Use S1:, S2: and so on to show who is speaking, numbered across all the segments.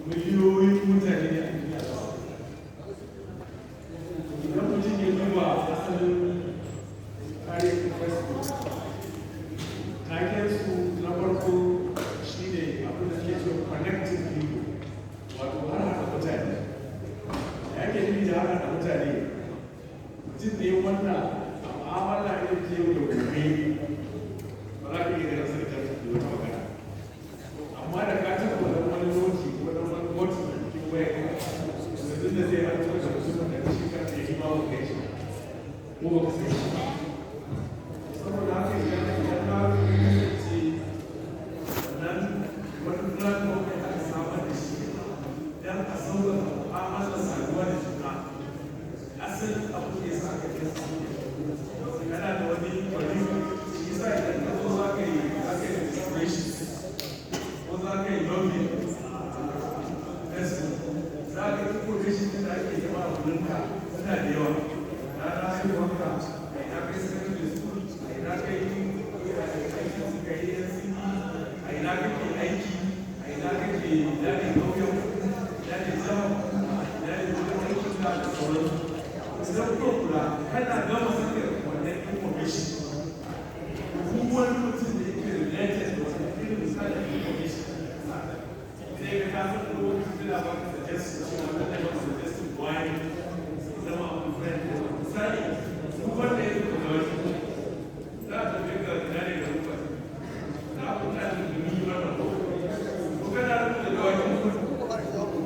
S1: Miliyoyin mutane ne a duniya za su. Idan mutum ya duba asalin tarihin Facebook, taken su na farko shine abin da ke cewa "connecting people", wato har haɗa mutane. Da yake nufi da har haɗa mutane, mutum ne wanda a mu'amala irin ta yau da gobe ba za ka iya ganin sa da da wata magana, amma da ka taɓa wani noti ko wani button a cikin wayar, yanzu da zai haɗu da mutumin da shi kan da ma ba kai shi ko ba ka san shi ba. Saboda haka idan ka kasance wannan wani platform ne aka samar da shi don a sauƙaƙa mu'amalar saduwa da juna, asalin abu da ya sa aka kai su, kana da wani wani shi yasa idan ka zo za ka yi registration ko za ka yi login Facebook, za ka yi information da ake nema a wurinka suna da yawa: ranar haihuwarka, a ina kai secondary school, a ina kai aikin suka yi NCE, a ina kake aiki, a ina kake, ina ne ƙauyen, ina ne jihar, ina ne wurin aikin ka da sauransu. Idan kuka kula, kana gama saka wannan information, duk wani mutum da yake related da wani irin misalin information sai ka san lokacin da baka suggestion cewa wannan baka suggestion wani zama abu friend. Misali, duk wanda ya zo da wani za a tafi ka ina ne da ruwa za a kuta da dumi wannan ko kana rubuta da wani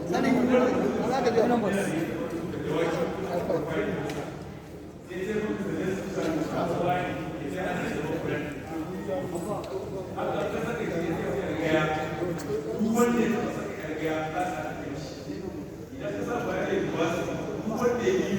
S1: da wani sai sai muka suggestion wani ya ce ana zama friend. Haka ka saka shi sai ya duk wanda ya taɓa saka yar gaya za su haɗa shi. Idan ka sa bayan ya duba su, duk wanda ya yi